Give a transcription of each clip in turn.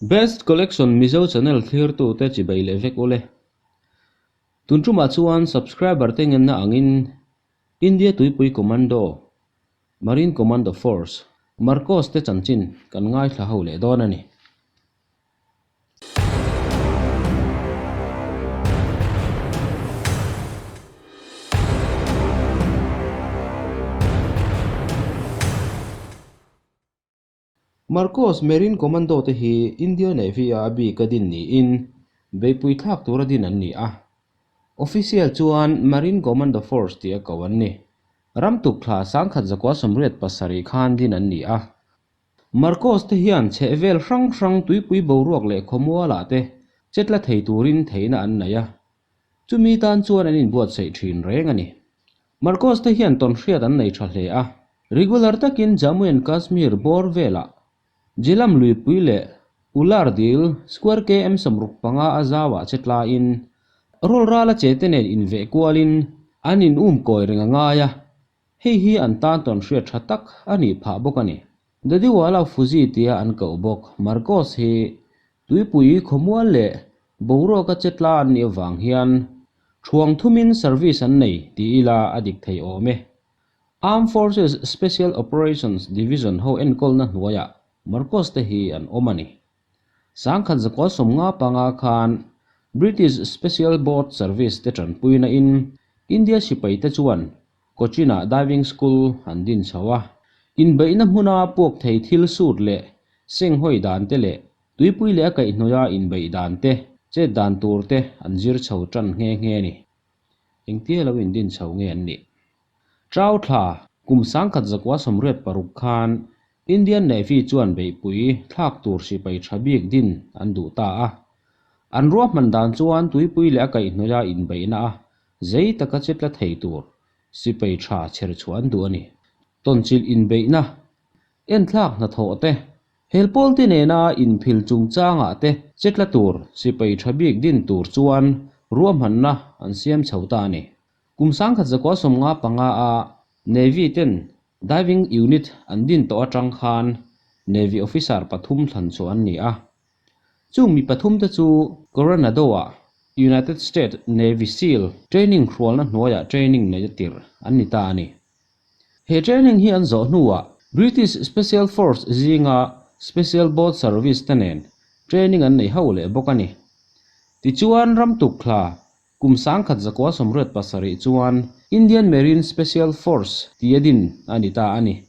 Best Collection Mizo channel thlirtute chibai leh vek ule. Tun tumah chuan subscriber te ngenna angin India Tuipui Commando, Marine Commando Force, Marcos te chanchin kan ngaithla ho leh dawn a ni. Marcos Marine Commando te hi India Navy-a a bik a din niin beihpui thlak tura din an ni a. Official chuan Marine Commando Force tih a ko an ni. Ram tukthla 1987 khan din an ni a. Marcos te hian chhehvel hrang hrang tuipui boruak leh khawmualah te chetla thei turin theihna an nei a, chumi tan chuan an inbuatsaih thin reng a ni. Marcos te hian tawnhriat an nei tha hle a, regular takin Jammu and Kashmir bawr velah Jhelum luipui leh Ular dil square km 65 a zauah chetlain rawlrala che te nen inveh kualin an in um kawi reng a ngai a, Hei hi an tan tawn hriat tha tak a nih phah bawk a ni. Dadiwala Fuji tia an koh bawk Marcos hi tuipui khawmual leh boruaka che tla an nih avang hian thuang thumin service an nei ti ila a dik thei awm e. Armed Forces Special Operations Division ho enkawlna hnuaiah Marcos te hi an awm a ni. 1955 khan British Special Boat Service te tanpuina in India sipai te chuan Cochin-ah diving school an din chho a. Inbeihna hmuna puak thei thil sut leh senghawi dan te leh tuipui leh a kaihhnawih a inbeih dan te, chet dan tur te an zir chho tan nghe nghe a ni. Engtia lo indin chho nge an nih? Chau thla kum 1986 khan Indian Navy chuan beihpui thlak tur sipai tha bik din an duh ta a. An ruahman dan chuan tuipui leh a kaihhnawih a inbeihna a zei taka che tla thei tur sipai tha chher chhuah an duh a ni. Tawnchilh inbeihna, enthlak hnathawh te, helpawl te nena inphil chungchangah te che tla tur sipai tha bik din tur chuan ruahmanna an siam chho ta a ni. Kum 1995 a Navy ten Diving Unit an din tawh atang khan Navy officer pathum thlan chhuah an ni a. Chung mi pathum te chu Coronado-ah United States Navy SEAL training hrualna hnuaiah training nei tir an ni ta a ni. He training hi an zawh hnuah British Special Force zinga Special Boat Service te nen training an nei ho leh bawk a ni. Tichuan ram tukthla Kum 1987 chuan Indian Marine Special Force tia din a ni ta a ni.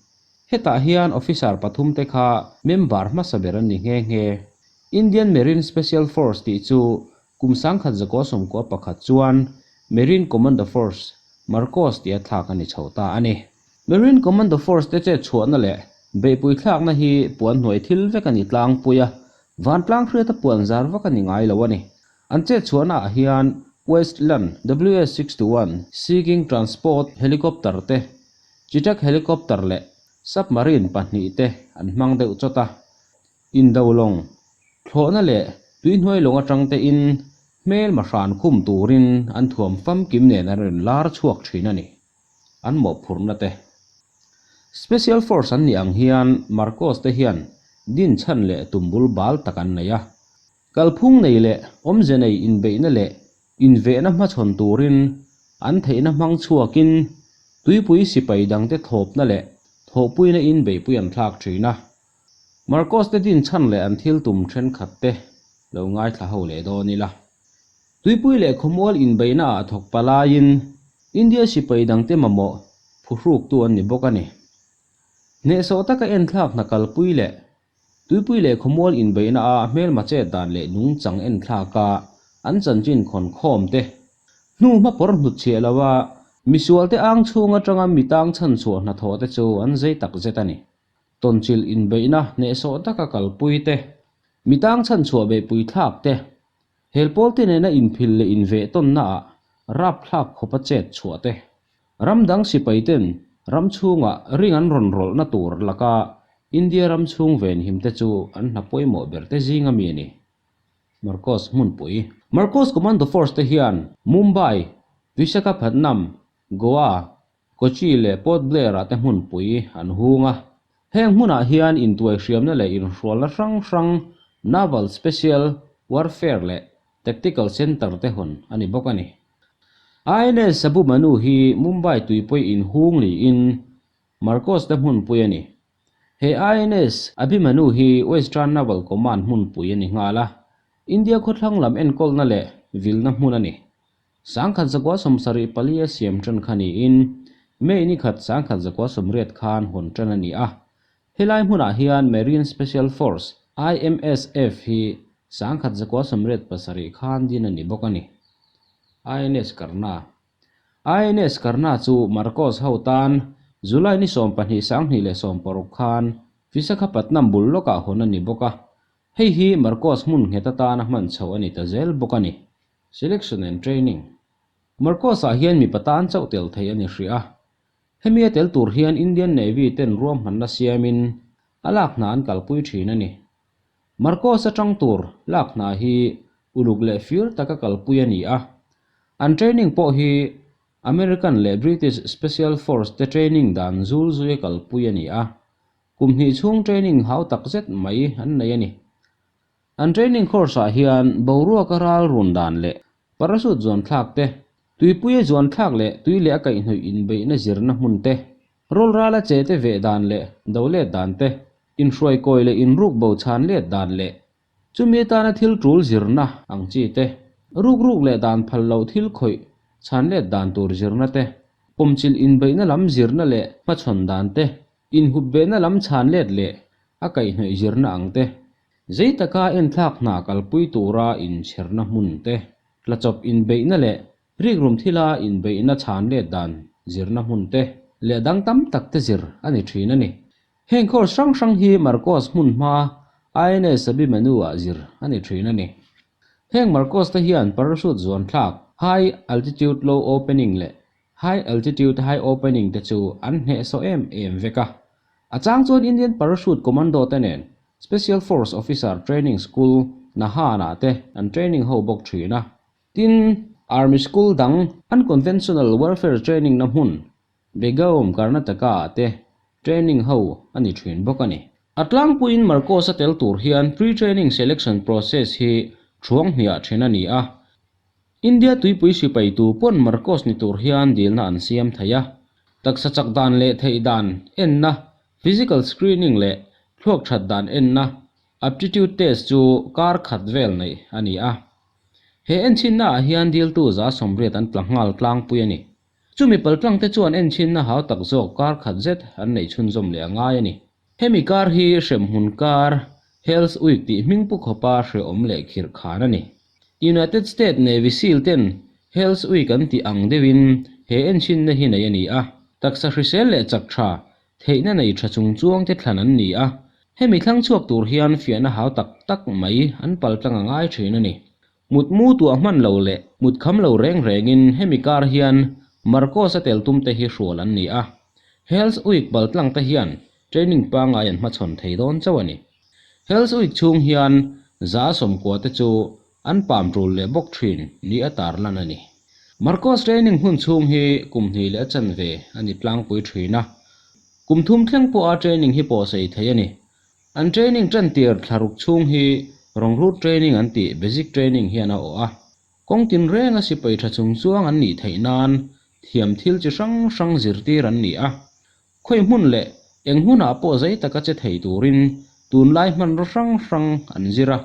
Hetah hian officer pathum te kha member hmasa ber an ni nghe nghe. Indian Marine Special Force tih chu kum 1991 chuan Marine Commando Force, Marcos tia thlak a ni chho ta a ni. Marine Commando Force te chet chhuahna leh beihpui thlakna hi puan hnuai thil vek a ni tlangpui a, vantlang hriata puan zar vak a ni ngai lo a ni. An chet chhuahna ah hian Westland WS-61 Sea King transport helicopter te, Chetak helicopter leh submarine pahnih te an hmang deuh chawt a. Indo lawng, thlawhna leh tuihnuai lawng atang te in hmelma hran khum turin an thuam famkim nen an rawn lar chhuak thin a ni. An mawhphurhna te. Special Force an nih ang hian Marcos te hian din chhan leh tum bul bal tak an nei a. Kalphung nei leh awmze nei inbeihna leh invehna hmachhawn turin an theihna hmang chhuakin tuipui sipai dangte thawpna leh thawhpuina in beihpui an thlak thin a. Marcos te din chhan leh an thil tum thenkhat te lo ngaithla ho leh dawn ila. Tuipui leh khawmual inbeihna ah thawk palaiin India sipai dangte mamawh phuhruktu an ni bawk a ni. Hnehsawh taka enthlak hna kalpui leh Tuipui leh khawmual inbeihna a hmelma chet dan leh nungchang enthlak a an chanchin khawn khawm te, hnu hma pawr hnut chhiah lo a misual te ang chhung atanga mi tang chhan chhuah hnathawh te chu an zei tak zet a ni. Tawnchilh inbeihna hnehsawh taka kalpui te, mi tang chhan chhuah beihpui thlak te, helpawl te nena inphil leh inveh tawnna ah rapthlak khawpa chet chhuah te, Ram dang sipai ten ram chhungah ring an rawn rawlhna tur laka India ram chhung venhim te chu an hna pawimawh ber te zing ami a ni. Marcos hmunpui. Marcos Commando Force te hian Mumbai, Visakhapatnam, Goa, Kochi leh Port Blair ah te hmunpui an hung a. Heng hmunah hian intuaihriamna leh inhrualna hrang hrang Naval Special Warfare leh Tactical Centre te hawn a ni bawk a ni. INS Abhimanu hi Mumbai tuipui inhung niin Marcos te hmunpui a ni. He INS Abhimanu hi Western Naval Command hmunpui a ni nghal a, India khawthlang lam enkawlna leh vilna hmun a ni. 1974 a siam tan kha niin May ni khat 1980 khan hawn tan a ni a. Helai hmunah hian Marine Special Force, IMSF, hi 1987 khan din a ni bawk a ni. INS Karna INS Karna chu Marcos ho tan July ni 12 2016 khan Visakhapatnam bul lawkah hawn a ni bawk a. Hei hi Marcos hmun nghet atana hman chhoh a ni ta zel bawk a ni. Selection and Training Marcos-ah hian mipa tan chauh tel thei a ni hrih a. Hemi a tel tur hian Indian Navy ten ruahmanna siamin a lak hna an kalpui thin a ni. Marcos atang tur lak hna hi uluk leh fir taka kalpui a ni a. An training pawh hi American leh British Special Force te training dan zul zuia kalpui a ni a. Kum hnih chhung training hau tak zet mai an nei a ni. An training course ah hian boruaka ral run dan leh parachute zuan thlak te, tuipuia zuan thlak leh tui leh a kaihhnawih inbeihna zirna hmun te, rawl rala che te veh dan leh do let dan te, inhruaikawi leh inruk bo chhan let dan leh chumi atana thil tul zirna ang chi te, ruk ruk leh dan phal loh thil khawih chhan let dan tur zirna te, pawmchilh inbeihna lam zirna leh hmachhawn dan te, inhup behna lam chhan let leh a kaihhnawih zirna ang te, zei taka enthlak hna kalpui tura inchherna hmun te, tlachawp inbeihna leh rikrum thila inbeihna chhan let dan zirna hmun te leh dang tam tak te zir a ni thin a ni. Heng course hrang hrang hi Marcos hmun hma INS Abhimanyu-ah zir a ni thin a ni. Heng Marcos te hian parachute zuan thlak, high altitude low opening leh High altitude high opening te chu an hnehsawh em em vek a. A chang chuan Indian Parachute Commando te nen Special Force Officer Training School Nahan-ah te an training ho bawk thin a. Tin, Army School dang Unconventional Warfare Training na hmun Begaum, Karnataka-ah te training ho a ni thin bawk a ni. A tlangpuiin Marcos a tel tur hian pre-training selection process hi thuang hniah thin a ni a. India tuipui sipai tu pawn Marcos ni tur hian dilna an siam thei a, taksa chak dan leh theih dan enna, physical screening leh thluak that dan enna, aptitude test chu kar khat vel neih a ni a. He enchhinna ah hian diltu 180 an tla nghal tlangpui a ni. Chumi paltlang te chuan enchhinna hau tak zawk kar khat zet an neih chhunzawm leh a ngai a ni. Hemi kar hi hremhmun kar, Hell's Week tih hming pu khawpa hrehawm leh khirh khan a ni. United States Navy Seal ten Hell's Week an tih ang deuhin he enchhinna hi nei a ni a. Taksa hrisel leh chak tha, theihna nei tha chung chuangte thlan an ni a. Hemi thlang chhuak tur hian fiahna hau tak tak mai an paltlang a ngai thin a ni. Mut mu tuah hman lo leh mut kham lo reng rengin hemi kar hian Marcos-a tel tumte hi hrual an ni a. Hell's Week paltlang te hian training pangngai an hmachhawn thei dawn chauh a ni. Hell's Week chhung hian 190 te chu an pam tul leh bawk thin ni a tarlan a ni. Marcos training hun chhung hi kum hnih leh a chanve a ni tlangpui thin a. Kum thum thleng pawha training hi pawhsei thei a ni. An training tantir thlaruk chhung hi rawngrut training an tih basic training hian a awh a. Kawng tinrenga sipai tha chung chuang an nih theih nan thiam thil chi hrang hrang zirtir an ni a. Khawi hmun leh eng hmunah pawh zei taka che thei turin tunlai hmanraw hrang hrang an zir a.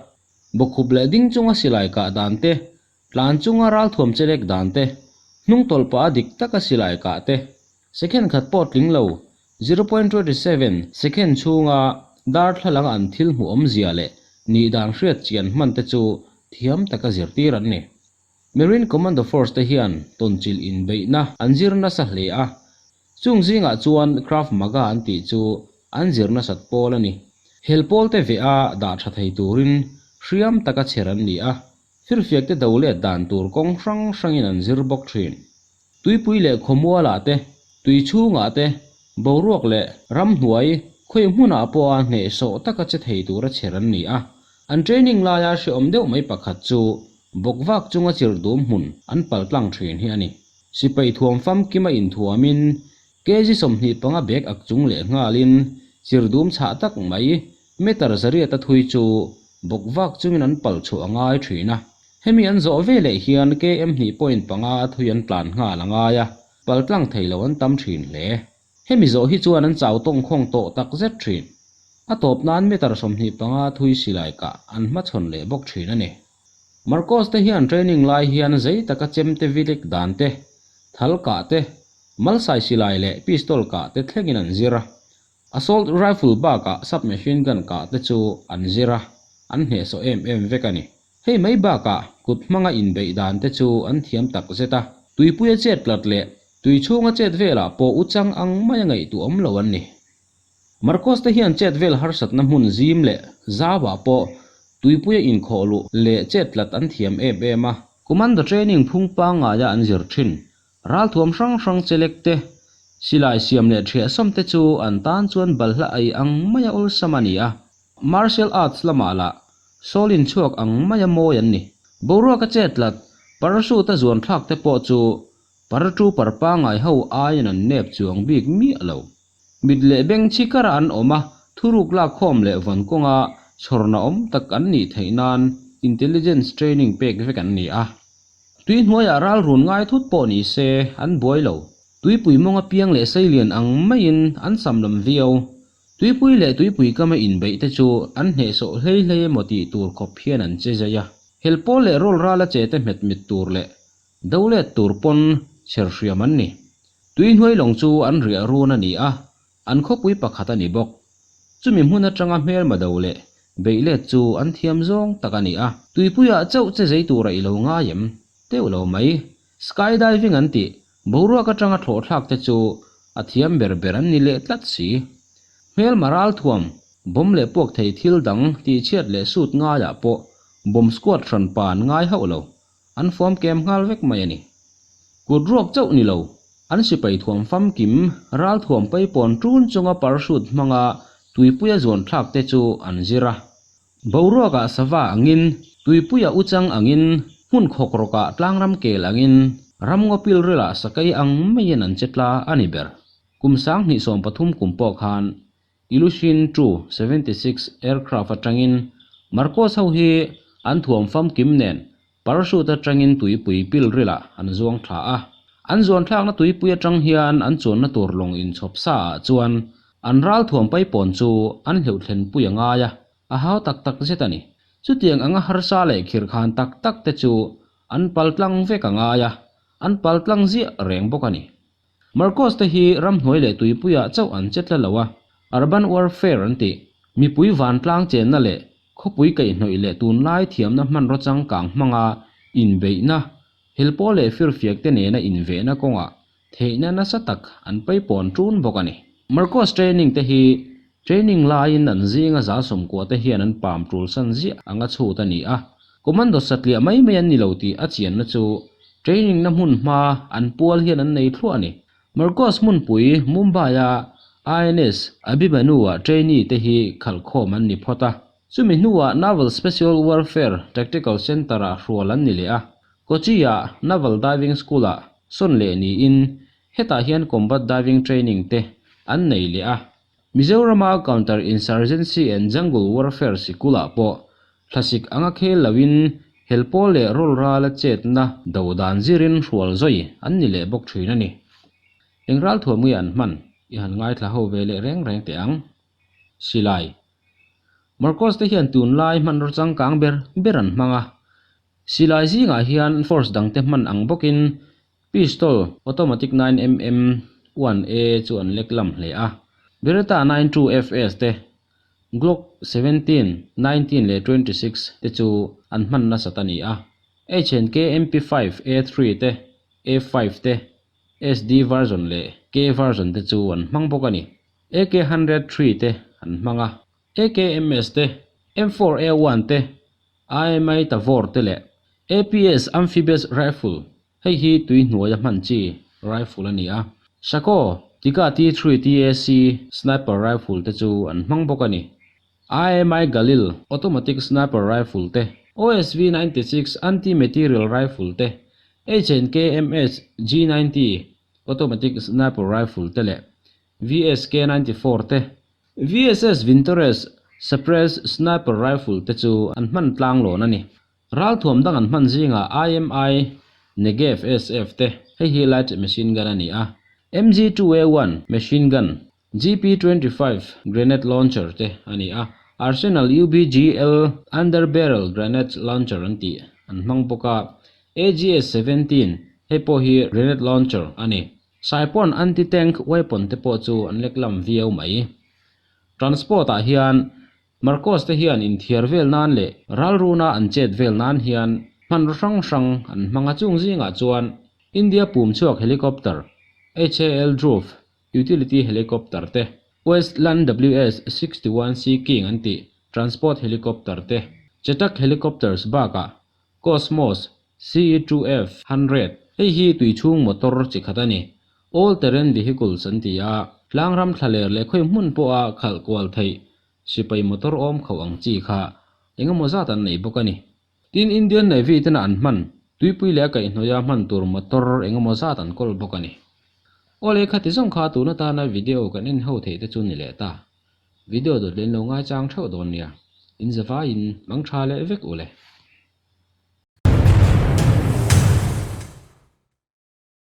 Bawkhup leh ding chunga silai kah dan te, tlan chunga ralthuam chelek dan te, hnung tawlh pah a dik taka silai kah te, Second khat pawh tling lo, 0.27 second chhunga darthlalang an thil hmuh awmzia leh nih dan hriat chian hman te chu thiam taka zirtir an ni. Marine Commando Force te hian tawnchilh inbeihna an zir nasa hle a, chung zingah chuan Krav Maga an tih chu an zir nasat pawl a ni. Hel pawl te veh a dah tha thei turin hriam taka chher an ni a, firfiak te do let dan tur kawng hrang hrangin an zir bawk thin. Tuipui leh khawmualah te, tui chhungah te, boruak leh ramhnuai khawi hmunah pawha hnehsawh taka che thei tura chher an ni a. An training laia hrehawm deuh mai pakhat chu bawkvak chunga chirhdum hmun an paltlang thin hi a ni. Sipai thuam famkima inthuamin kg 25 bag ak chung leh nghalin chirhdum chhah tak mai meter zariata thui chu Bawk vak chungin an pal chhuah a ngai thin a. Hemi an zawh ve leh hian KM hnih point panga a thui an tlan nghal a ngai a, pal tlang thei lo an tam thin hle. Hemi zawh hi chuan an chau tawng khawng tawh tak zet thin. A tawp nan meter 25 thui silai kah an hmachhawn leh bawk thin a ni. Marcos te hian training lai hian zei taka chemte vilik dan te, thal kah te, malsai silai leh pistol kah te thlengin an zir a. Assault rifle bakah submachine gun kah te chu an zir a, an hnehsawh em em vek a ni. Hei mai bakah kut hmanga inbeih dan te chu an thiam tak zet a, tuipuia chet tlat leh tui chhunga chet velah pawh u chang ang maia ngaihtuah awm lo an ni. Marcos te hian chet vel harsatna hmun zim leh zauah pawh tuipuia inkhawh luh leh chet tlat an thiam em em a. Commando training phung pangngaia an zir thin. Ralthuam hrang hrang chelek te, silai siam leh thiahsawm te chu an tan chuan balhla ei ang maia awlsam a ni a. Martial arts lamah lah Sawlin chhuak ang maia mawi an ni. Boruaka chet tlat, parachute a zuan thlak te pawh chu paratrooper pangngai ho aiin an nep chuang bik miah lo. Mit leh beng chi karah an awm a, thuruk lakkhawm leh vawn kawnga chhawrna awm tak an nih theih nan intelligence training pek vek an ni a. Tui hnuaiah ral run ngai thut pawh ni se an buai lo. Tuipui mawng apiang leh seilian ang maiin an sam lam viau. Tuipui leh tuipui kama inbeih te chu an hnehsawh hlei hlei emaw tih tur khawp hian an che zai a. Hel pawl leh rawl rala che te hmet mit tur leh do let tur pawn chher hriam an ni. Tui hnuai lawng chu an riah run a ni a, an khawpui pakhat a ni bawk. Chumi hmun atanga hmelma do leh beih let chu an thiam zawng tak a ni a. Tuipuiah chauh che zei tura i lo ngai em? Teuh lo mai. Skydiving an tih, boruak atanga thlawhthlak te chu a thiam ber ber an ni leh tlat si. Hmelma ralthuam, bomb leh puak thei thil dang tihchhiat leh sut ngaiah pawh bomb squad hran pa an ngai hauh lo. An fuam kem nghal vek mai a ni. Kut ruak chauh ni lo, an sipai thuam famkim, ralthuam paipawn ṭun chunga parachute hmanga tuipuia zuan thlak te chu an zir a. Boruakah sava angin, tuipuia uchang angin, hmun khawk rawkah tlangram kel angin, ramngaw pilrilah sakei ang maiin an che tla a ni ber. Kum 2013 kum pawh khan Ilyushin Tu-76 aircraft atangin Marcos ho hi an thuam famkim nen parachute atangin tuipui pilrilah an zuang thla a. An zuan thlakna tuipui atang hian an chuanna tur lawng inchhawp sa ah chuan an ral thuam paipawn chu an hleuh thlenpui a ngai a, a hau tak tak zet a ni. Chutiang anga harsa leh khirkhan tak tak te chu an pal tlang vek a ngai a, an pal tlang ziah reng bawk a ni. Marcos te hi ramhnuai leh tuipuiah chauh an che tla lo a, urban warfare an tih, mipui vantlang chenna leh khawpui kaihhnawih leh tunlai thiamna hmanraw changkang hmanga inbeihna, helpawl leh firfiak te nena invehna kawngah theihna nasa tak an paipawn ṭun bawk a ni. Marcos training te hi training laiin an zinga za sawmkua te hian an pam ṭul san ziah anga chhut a ni a, commando satliah mai mai an ni lo tih a chianna chu training na hmun hma an pual hian an nei thluah a ni. Marcos hmunpui Mumbai-a INS Abhimanyu-ah trainee te hi khalhkhawm an ni phawt a, chumi hnuah Naval Special Warfare Tactical Centre-ah hrual an ni leh a, Kochi-ah Naval Diving School-ah sawn leh niin hetah hian combat diving training te an nei leh a. Mizorama Counter Insurgency and Jungle Warfare sikulah pawh thlasik anga khel loin helpawl leh rawl rala chetna do dan zirin hrual zawi an ni leh bawk thin a ni. Eng ralthuam nge an hman i han ngaithla ho ve leh reng reng teh ang. Silai. Marcos te hian tunlai hmanraw changkang ber ber an hmang a. Silai zingah hian force dangte hman ang bawkin Pistol, automatic 9mm, 1A chu an lek lam hle a. Beretta 92 FS te, Glock 17, 19 leh 26 te chu an hman nasat a ni a. H&K MP5 A3 te, A5 te, SD version leh K version te chu an hmang bawk a ni. AK 103 te an hmang a. AKMS te, M4A1 te, IMI Tavor te leh APS Amphibious Rifle, hei hi tui hnuaia hman chi rifle a ni a. Sako, Tikka T3 TAC Sniper Rifle te chu an hmang bawk a ni. IMI Galil Automatic Sniper Rifle te, OSV 96 Anti-Material Rifle te, H&K MS G90 Automatic Sniper Rifle te leh VSK 94 te, VSS Vintorez Suppressed Sniper Rifle te chu an hman tlanglawn a ni. Ralthuam dang an hman zingah IMI Negev SF te, hei hi light machine gun a ni a, MG2A1 machine gun, GP25 grenade launcher te a ni a, Arsenal UBGL under barrel grenade launcher an tih an hmang bawk a, AGS-17 hei pawh hi grenade launcher a ni. Saipawn anti-tank weapon te pawh chu an lek lam viau mai. Transport ah hian Marcos te hian inthiar vel nan leh ralruna an chet vel nan hian hmanraw hrang hrang an hmang a chung zingah chuan India pum chhuak helicopter HAL Dhruv Utility helicopter te, Westland WS 61 Sea King an tih transport helicopter te, Chetak helicopters bakah Cosmos CE2F 100, hei hi tuichhung motor chi khat a ni. All terrain vehicles an ti a, tlangram thlaler leh khawi hmun pawha khalh kual theih sipai motor awm khauh ang chi kha engemaw zat an nei bawk a ni. Tin, Indian Navy tena an hman, tuipui leh a kaihhnawih a hman tur motor engemaw zat an kawl bawk a ni. Aw le, khati zawng kha tun atana video kan en ho theih te chu ni leh ta. Video dawt leh in lo ngaichang theuh dawn nia. In zavaiin mang tha leh vek u le.